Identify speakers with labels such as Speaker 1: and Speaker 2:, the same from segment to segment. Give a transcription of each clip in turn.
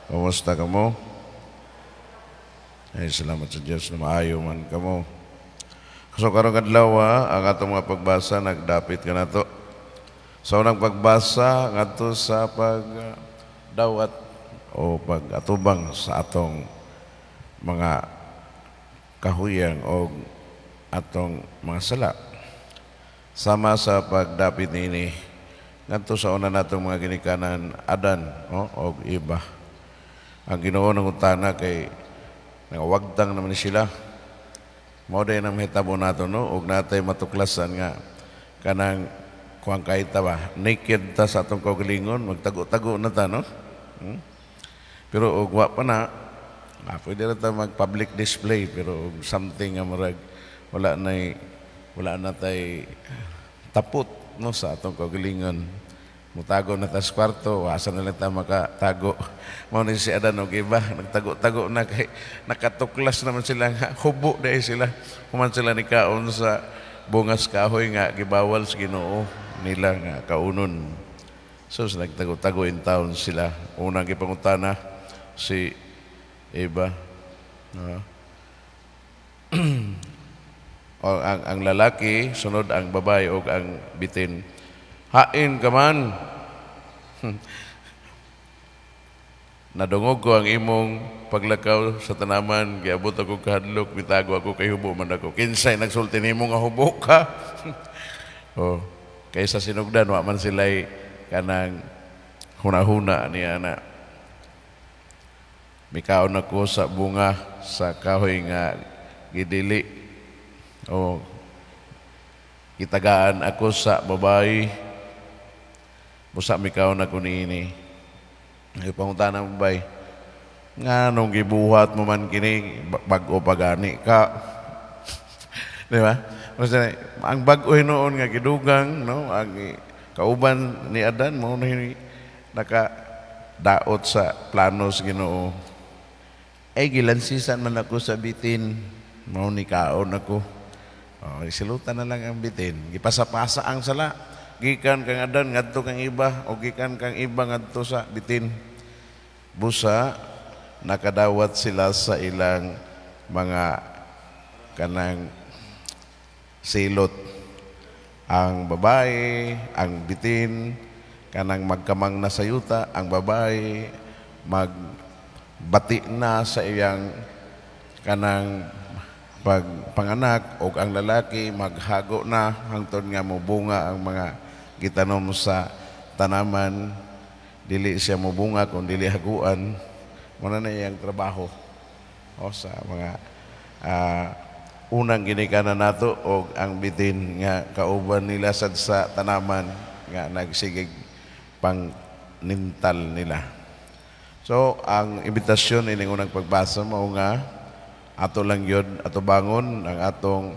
Speaker 1: Kumusta kamo? Ay, salamat sa Diyos na maayo man kamo. So karong adlaw, ang atong mga pagbasa nagdapit kanato. Sa unang pagbasa ngadto sa pagdawat o pag-atubang sa atong mga kahuyang o atong mga sala. Sama sa pagdapit niini ngadto sa una natong mga ginikanan, Adan, oh, og Eva. Ang Ginoo nangutana kay nangawagtang naman ni sila. Mao day nang mahitabo nato, no, og natay matuklasan nga kanang kuang kay ta ba, naked ta sa atong kaugalingon, magtago-tago na ta, no? Pero og wa pa na, pwede ra ta mag public display, pero og something nga murag wala na tay tapot, no, sa atong kaugalingon, mutago na ta sa kwarto, asa na lang ta makatago. Mao ni si Adan og Eva, nagtago-tago na kay nakatuklas naman sila nga hubo dahil sila. Human sila nikaon sa bungas kahoy nga gibawal sa Ginoo nila nga kaunon. So nagtago-tago in town sila. Unang gipangutana si Eva. O, ang lalaki, sunod ang babae o ang bitin. Hain ka man. Nadungog ko ang imong paglakaw sa tanaman, giabot ako kahadlok, mitago ako kay hubo man ako. Kinsay nagsulti nimo nga hubo ka? Oh, kaysa sinugdan wa man sila'y kanang hunahuna niya na mikaon ako sa bunga sa kahoy nga gidili. O gitagaan ako sa babae, busa mikaon ako niini. Ay, pangutana mo bay, nga nung gibuhat mo man kini, bag-o pa gani ka. Di ba? Basta, ang bag-o hinuon nga gidugang, no, ang kauban ni Adan mo na naka daot sa plano sa Ginoo. Ay, gilansisan man ako sa bitin, mao ni kaon ako. Oh, silutan na lang ang bitin. Gipasa-pasa ang sala. Gikan kang Adan ngadto kang Eva o gikan kang Eva ngadto sa bitin. Busa nakadawat sila sa ilang mga kanang silot. Ang babae, ang bitin, kanang magkamang na sa yuta, ang babae magbati na sa iyang kanang pagpanganak o ang lalaki maghago na hangtod nga mobunga ang mga gitanom sa tanaman. Dili siya mobunga kung dili haguan. Muna na iyang trabaho o sa mga unang ginikanan nato og ang bitin nga kauban nila sad sa tanaman nga nagsigig pang nintal nila. So ang imbitasyon ining unang pagbasa mao nga ato lang yun ato bangon ang atong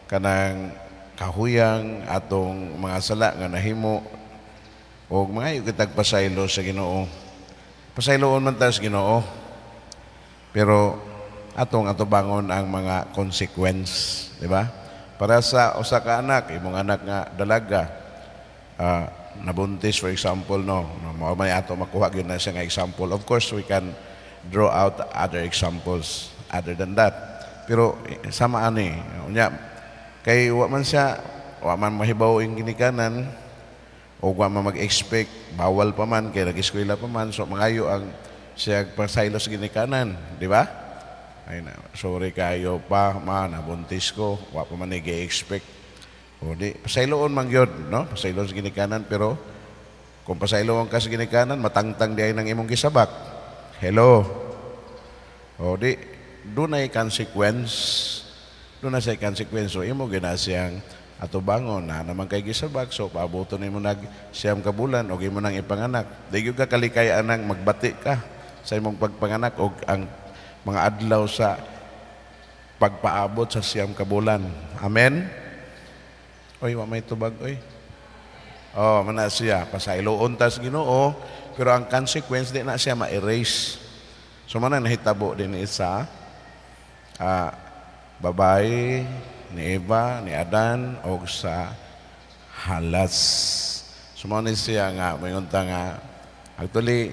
Speaker 1: kanang kahuyang, atong mga sala nga nahimo og mga kitag pasaylo sa Ginoo. Pasayloon man ta sa Ginoo. Pero atong atubangon ang mga consequence, di ba? Para sa usa ka anak, imong anak nga dalaga, nabuntis, for example, no, mao man ato makuha gyud na siya nga example. Of course, we can draw out other examples other than that. Pero sama ani, unya kay wa man siya, wa man mahibaw ing ginikanan o wa man mag-expect, bawal pa man kay nag-eskwela pa man, so mangayo ang siya pasaylo sa ginikanan, di ba? Ay na, sorry kayo pa, ma, nabuntis ko, wa pa man nag-expect. O di, pasayloon man gyud, no? Pasayloon sa ginikanan, pero kung pasayloon ka sa ginikanan, matangtang di ay ng imong gisabak. Hello? O di, dunay consequence. Doon na siya consequence. So, imo gina siyang atubangon na naman kay gisabak. So, paabuton nimo nag 9 ka bulan o imo nang ipanganak. Di gyud ka kalikay anang magbati ka sa imong pagpanganak o ang mga adlaw sa pagpaabot sa 9 ka bulan. Amen? Oy, wa may tubag, oy. Oh, mana siya. Pasayloon tas Ginoo, pero ang consequence di na siya ma-erase. So, mana nahitabo din isa babae ni Eva, ni Adan, o sa halas. So, mao ni siya nga, mayon ta nga, actually,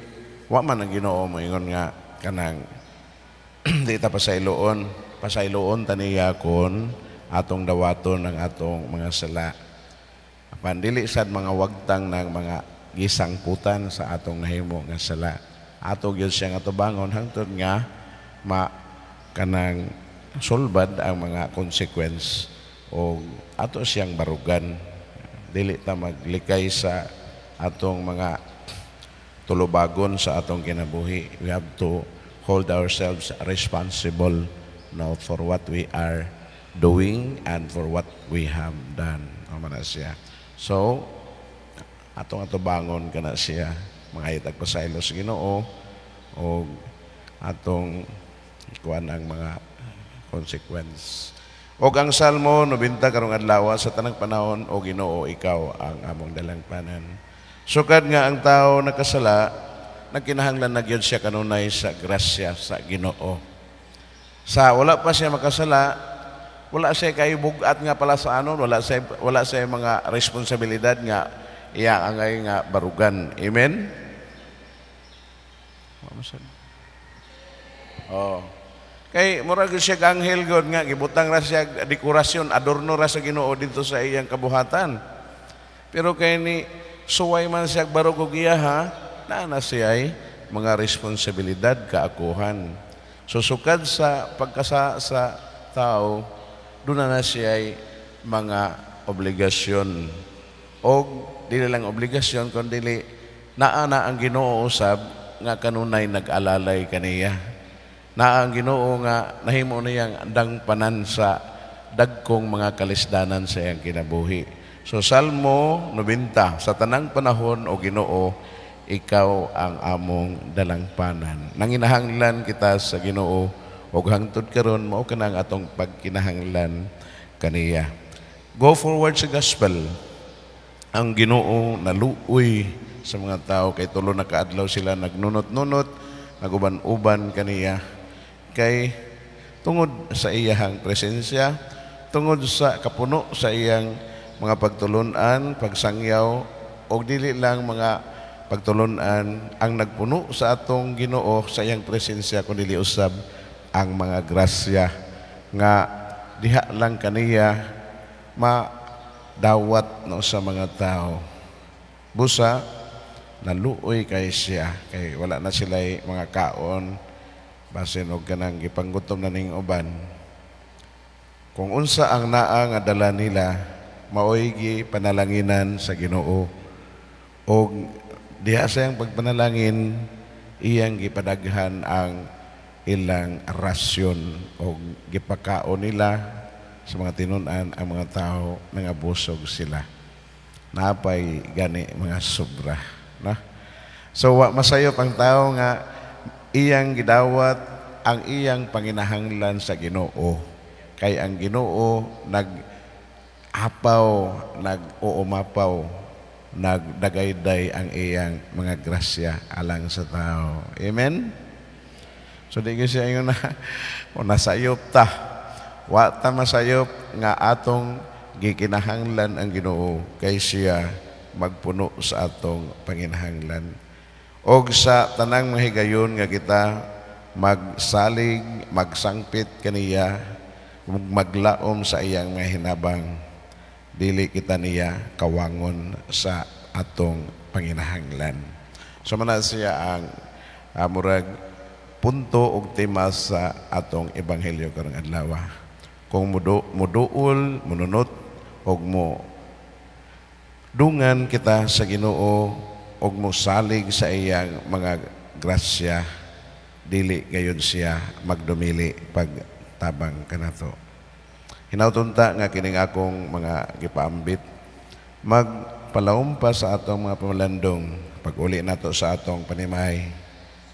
Speaker 1: Wa man ang Ginoo moingon nga kanang di ta pasayloon, pasayloon ta niya kon atong dawaton ang atong mga sala. Apan dili sad mga wagtang ng mga gisangputan sa atong nahimo nga sala. Ato gyud siya nga tubangon hangtod nga ma kanang sulbad ang mga consequence o ato siyang barugan. Dili ta maglikay sa atong mga tulubagon sa atong kinabuhi. We have to hold ourselves responsible now for what we are doing and for what we have done. Mao na siya. So, atong atubangon kana siya, mga itag pasaylo sa Ginoo o atong kuan ang mga consequence. Og ang Salmo 90 karong adlaw, sa tanang panahon, o Ginoo, ikaw ang among dalangpanan. Sukad nga ang tao nakasala, nagkinahanglan na gyud siya kanunay sa grasya sa Ginoo. Sa wala pa siya makasala, wala siya kay bugat nga pala sa anon, wala siya mga responsibilidad nga iya angay nga barugan. Amen. Oh. Kay murag siya anghel god nga gibutang ra siya dekorasyon, adorno ra sa Ginoo dito sa iyang kabuhatan. Pero kay ni suway man siya barog og iya ha, naa na siya ay mga responsibilidad kaakuhan. So sukad sa pagkasa sa tao, doon na siya ay mga obligasyon. O dili lang obligasyon, kundi naa na ang Ginoo usab nga kanunay nag-alalay kaniya. Naa ang Ginoo nga nahimo niyang dangpanan sa dagkong mga kalisdanan sa iyang kinabuhi. So Salmo 90, sa tanang panahon, o Ginoo, ikaw ang among dalangpanan. Nanginahanglan kita sa Ginoo ug hangtod karon mao kanang atong pagkinahanglan kaniya. Go forward sa gospel. Ang Ginoo naluoy sa mga tao kay 3 na kaadlaw sila nagnunot-nunot, naguban-uban kaniya kay tungod sa iyahang presensya, tungod sa kapuno sa iyang mga pagtulunan, pagsangyaw, og dili lang mga pagtulunan ang nagpuno sa atong Ginoo sa iyang presensya, kundi usab ang mga grasya nga diha lang kaniya madawat, no, sa mga tao. Busa naluoy kay siya kay wala na sila mga kaon, basin og kanang gipanggutom na ning uban. Kung unsa ang naa nga dala nila, maoy gi panalanginan sa Ginoo, og diha sa iyang pagpanalangin, iyang gipadaghan ang ilang rasyon og gipakaon nila sa mga tinun-an ang mga tao, nangabusog sila. Napay gani mga sobra, na. So wa masayop ang tao nga iyang gidawat ang iyang panginahanglan sa Ginoo kay ang Ginoo nag-apaw, nag-uumapaw, nagdagayday ang iyang mga grasya alang sa tao. Amen. So di siya ingon na o nasayop ta. Wa ta masayop nga atong gikinahanglan ang Ginoo kay siya magpuno sa atong panginahanglan. Og sa tanang mga higayon nga kita magsalig, magsangpit kaniya, maglaom sa iyang mga hinabang, dili kita niya kawangon sa atong panginahanglan. So man siya ang murag punto og tema sa atong ebanghelyo karong adlaw. Kung muduol, mununot og mo dungan kita sa Ginoo og mosalig sa iyang mga grasya, dili gayon siya magdumili pagtabang kanato. Hinawton ta nga kining akong mga gipaambit magpalaumpa sa atong mga pamalandong. Pag-uli nato sa atong panimay,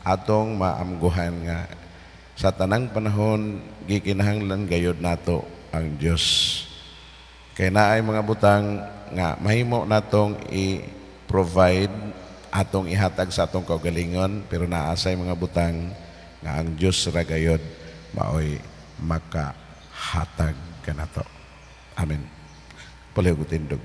Speaker 1: atong maamguhan nga sa tanang panahon gikinahanglan gayod nato ang Dios. Kay naay mga butang nga mahimo natong i-provide, atong ihatag sa atong kaugalingon, pero naasay mga butang nga ang Dios ra gayod maoy makahatag kanato. Amen. Palihog tindog.